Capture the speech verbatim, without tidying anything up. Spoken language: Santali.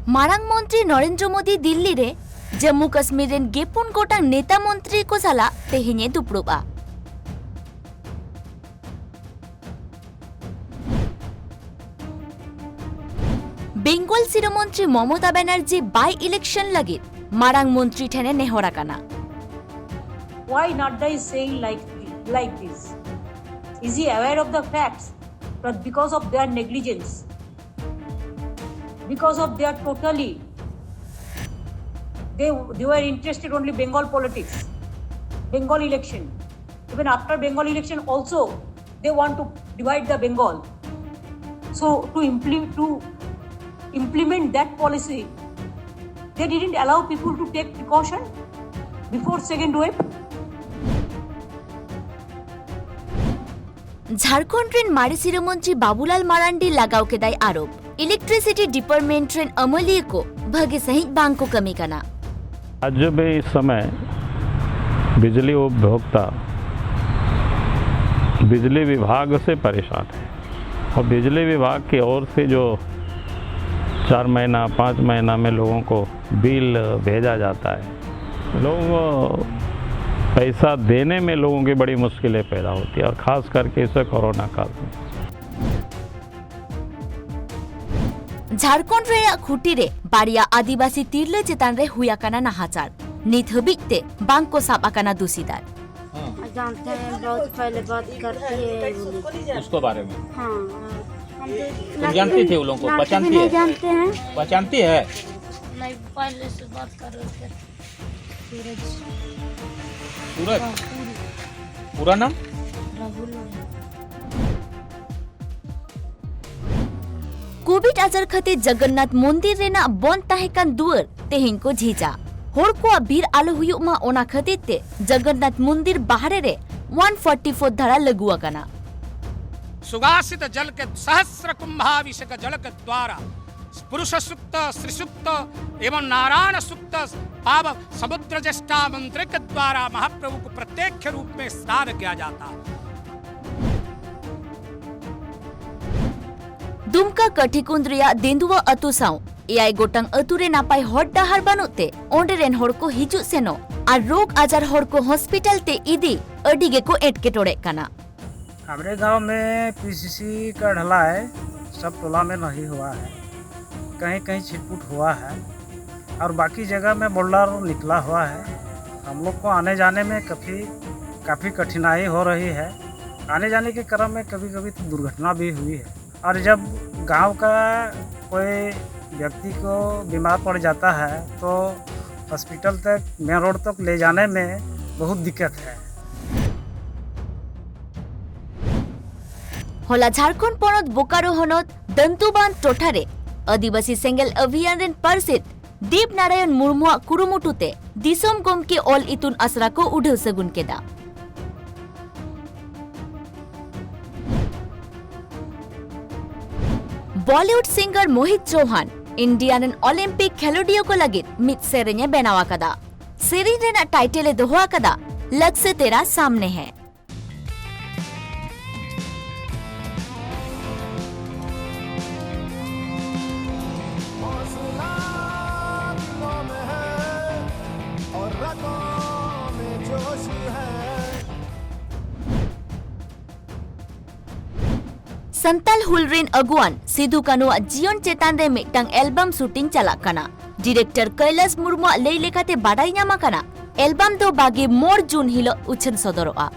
ᱢᱟᱨᱟᱝ ᱢᱚᱱᱛᱨᱤ ᱱᱚᱨᱮᱱᱫᱨᱚ ᱢᱳᱫᱤ ᱫᱤᱞᱞᱤ ᱨᱮ ᱡᱚᱢᱢᱩ ᱠᱟᱥᱢᱤᱨ ᱨᱮᱱ ᱜᱮᱯᱩᱱ ᱜᱚᱴᱟᱝ ᱱᱮᱛᱟ ᱢᱚᱱᱛᱨᱤ ᱠᱚ ᱥᱟᱞᱟᱜ ᱛᱮᱦᱮᱧ ᱮ ᱫᱩᱯᱲᱩᱵᱼᱟ᱾ ᱵᱮᱝᱜᱚᱞ ᱥᱤᱨᱟᱹ ᱢᱚᱱᱛᱨᱤ ᱢᱚᱢᱚᱛᱟ ᱵᱟᱱᱟᱨᱡᱤ ᱵᱟᱭ ᱤᱞᱮᱠᱥᱚᱱ ᱞᱟᱹᱜᱤᱫ ᱢᱟᱨᱟᱝ ᱢᱚᱱᱛᱨᱤ ᱴᱷᱮᱱ ᱮ ᱱᱮᱦᱚᱨ ᱟᱠᱟᱱᱟ᱾ Why Nadda is saying like, like this? Is he aware of the facts that because of their negligence, because of their totally, they, they were interested only Bengal politics, Bengal election. Even after Bengal election also, they want to divide the Bengal. So to implement, to implement that policy, they didn't allow people to take precaution before second wave. Jharkhand ᱨᱮᱱ ᱢᱟᱨᱮ ᱥᱤᱨᱟᱹ ᱢᱚᱱᱛᱨᱤ ᱵᱟᱵᱩᱞᱟᱞ ᱢᱟᱨᱟᱱᱰᱤ ᱞᱟᱜᱟᱣ ᱠᱮᱫᱟᱭ ᱟᱨᱳᱯ, ᱤᱞᱮᱠᱴᱨᱤᱥᱤᱴᱤ ᱰᱤᱯᱟᱨᱴᱢᱮᱱᱴ ᱨᱮᱱ ᱟᱹᱢᱟᱹᱞᱤᱭᱟᱹ ᱠᱚ ᱵᱷᱟᱹᱜᱤ ᱥᱟᱹᱦᱤᱡ ᱵᱟᱝ ᱠᱚ ᱠᱟᱹᱢᱤ ᱠᱟᱱᱟ᱾ राज्य में इस समय बिजली उपभोक्ता बिजली विभाग से परेशान है और बिजली विभाग की ओर से जो चार महीना, पाँच महीना में लोगों को बिल भेजा जाता है, लोग पैसा देने में लोगों की बड़ी मुश्किलें पैदा होती है और खास करके इस कोरोना काल में। ᱡᱷᱟᱲᱠᱷᱚᱸᱰ ᱨᱮᱭᱟᱜ ᱠᱷᱩᱸᱴᱤ ᱨᱮ ᱵᱟᱨᱭᱟ ᱟᱹᱫᱤᱵᱟᱹᱥᱤ ᱛᱤᱨᱞᱟᱹ ᱪᱮᱛᱟᱱ ᱨᱮ ᱦᱩᱭ ᱟᱠᱟᱱᱟ ᱱᱟᱦᱟᱪᱟᱨ᱾ ᱱᱤᱛ ᱦᱟᱹᱵᱤᱡ ᱛᱮ ᱵᱟᱝ ᱠᱚ ᱥᱟᱵ ᱟᱠᱟᱱᱟ ᱫᱩᱥᱤᱫᱟᱨ᱾ जानते हैं, बहुत पहले बात करती है ये बोली। उसको बारे में? हाँ, हाँ। हम तो तुम जानती थी उन लोगों को? नाम से भी पहचानती नहीं है? जानते हैं। पहचानती है? नहीं, पहले से बात कर रहे थे। सूरज। सूरज? हाँ, पूरी। पूरा नाम? राहुल। ᱠᱳᱵᱷᱤᱰ ᱟᱡᱟᱨ ᱠᱷᱟᱹᱛᱤᱨ ᱡᱚᱜᱚᱱᱱᱟᱛᱷ ᱢᱚᱱᱫᱤᱨ ᱨᱮᱱᱟᱜ ᱵᱚᱱᱫ ᱛᱟᱦᱮᱸ ᱠᱟᱱ ᱫᱩᱣᱟᱹᱨ ᱛᱮᱦᱮᱧ ᱠᱚ ᱡᱷᱤᱡᱟ᱾ ᱦᱚᱲ ᱠᱚᱣᱟᱜ ᱵᱷᱤᱲ ᱟᱞᱚ ᱦᱩᱭᱩᱜ ᱢᱟ, ᱚᱱᱟ ᱠᱷᱟᱹᱛᱤᱨ ᱛᱮ ᱡᱚᱜᱚᱱᱱᱟᱛᱷ ᱢᱚᱱᱫᱤᱨ ᱵᱟᱦᱨᱮ ᱨᱮ ᱚᱣᱟᱱ ᱯᱷᱚᱨᱴᱤ ᱯᱷᱳᱨ ᱫᱷᱟᱨᱟ ᱞᱟᱹᱜᱩ ᱟᱠᱟᱱᱟ᱾ सुवासित जल के सहस्र कुंभाभिषेक जल के द्वारा पुरुष सूक्त, स्त्री सूक्त एवं नारायण सूक्त पाव समुद्र ज्येष्ठा मंत्र के द्वारा महाप्रभु को प्रत्यक्ष रूप में स्नान किया जाता है। ᱫᱩᱢᱠᱟ ᱠᱟᱴᱷᱤᱠᱩᱸᱫ ᱨᱮᱭᱟᱜ ᱫᱮᱸᱫᱩᱣᱟ ᱟᱹᱛᱩ ᱥᱟᱶ ᱮᱭᱟᱭ ᱜᱚᱴᱟᱝ ᱟᱹᱛᱩ ᱨᱮ ᱱᱟᱯᱟᱭ ᱦᱚᱨ ᱰᱟᱦᱟᱨ ᱵᱟᱹᱱᱩᱜ ᱛᱮ ᱚᱸᱰᱮ ᱨᱮᱱ ᱦᱚᱲ ᱠᱚ ᱦᱤᱡᱩᱜ ᱥᱮᱱᱚᱜ ᱟᱨ ᱨᱳᱜᱽ ᱟᱡᱟᱨ ᱦᱚᱲ ᱠᱚ ᱦᱚᱥᱯᱤᱴᱟᱞ ᱛᱮ ᱤᱫᱤ ᱟᱹᱰᱤ ᱜᱮᱠᱚ ᱮᱴᱠᱮᱴᱚᱬᱮᱜ ᱠᱟᱱᱟ᱾ हमारे गांव में पीसीसी का ढलाई सब टोला में नहीं हुआ है, कहीं कहीं छिटपुट हुआ है और बाकी जगह में बोल्डर निकला हुआ है। हम लोग को आने जाने में काफ़ी काफ़ी कठिनाई हो रही है। आने जाने के क्रम में कभी कभी तो दुर्घटना भी हुई है। और जब गांव का कोई व्यक्ति को बीमार पड़ जाता है तो हॉस्पिटल तक, मेन रोड तक ले जाने में बहुत दिक्कत है। ᱦᱚᱞᱟ ᱡᱷᱟᱲᱠᱷᱚᱸᱰ ᱯᱚᱱᱚᱛ ᱵᱳᱠᱟᱨᱳ ᱦᱚᱱᱚᱛ ᱫᱟᱱᱛᱩᱵᱟᱸᱫᱷ ᱴᱚᱴᱷᱟ ᱨᱮ ᱟᱹᱫᱤᱵᱟᱹᱥᱤ ᱥᱮᱸᱜᱮᱞ ᱚᱵᱷᱤᱭᱟᱱ ᱨᱮᱱ ᱯᱟᱨᱥᱮᱛ ᱫᱤᱯ ᱱᱟᱨᱟᱭᱚᱱ ᱢᱩᱨᱢᱩᱣᱟᱜ ᱠᱩᱨᱩᱢᱩᱴᱩ ᱛᱮ ᱫᱤᱥᱚᱢ ᱜᱚᱢᱠᱮ ᱚᱞ ᱤᱛᱩᱱ ᱟᱥᱲᱟ ᱠᱚ ᱩᱰᱷᱟᱹᱣ ᱥᱟᱹᱜᱩᱱ ᱠᱮᱫᱟ᱾ ᱵᱚᱞᱤᱣᱩᱰ ᱥᱤᱝᱜᱟᱨ ᱢᱳᱦᱤᱛ ᱪᱳᱦᱟᱱ ᱤᱱᱰᱤᱭᱟ ᱨᱮᱱ ᱚᱞᱤᱢᱯᱤᱠ ᱠᱷᱮᱞᱳᱰᱤᱭᱟᱹ ᱠᱚ ᱞᱟᱹᱜᱤᱫ ᱢᱤᱫ ᱥᱮᱨᱮᱧ ᱮ ᱵᱮᱱᱟᱣ ᱟᱠᱟᱫᱟ᱾ ᱥᱮᱨᱮᱧ ᱨᱮᱱᱟᱜ ᱴᱟᱭᱴᱮᱞ ᱮ ᱫᱚᱦᱚ ᱟᱠᱟᱫᱟ ᱞᱟᱜᱽ ᱥᱮ ᱛᱮᱨᱟ ᱥᱟᱢᱱᱮ ᱦᱮ᱾ ᱥᱟᱱᱛᱟᱞ ᱦᱩᱞ ᱨᱤᱱ ᱟᱹᱜᱩᱣᱟᱱ ᱥᱤᱫᱩ ᱠᱟᱹᱱᱩᱣᱟᱜ ᱡᱤᱭᱚᱱ ᱪᱮᱛᱟᱱ ᱨᱮ ᱢᱤᱫᱴᱟᱝ ᱮᱞᱵᱟᱢ ᱥᱩᱴᱤᱝ ᱪᱟᱞᱟᱜ ᱠᱟᱱᱟ᱾ ᱰᱤᱨᱮᱠᱴᱚᱨ ᱠᱟᱭᱞᱟᱥ ᱢᱩᱨᱢᱩᱣᱟᱜ ᱞᱟᱹᱭ ᱞᱮᱠᱟᱛᱮ ᱵᱟᱰᱟᱭ ᱧᱟᱢ ᱟᱠᱟᱱᱟ, ᱮᱞᱵᱟᱢ ᱫᱚ ᱵᱟᱜᱮ ᱢᱚᱬᱮ ᱡᱩᱱ ᱦᱤᱞᱚᱜ ᱩᱪᱷᱟᱹᱱ ᱥᱚᱫᱚᱨᱚᱜᱼᱟ᱾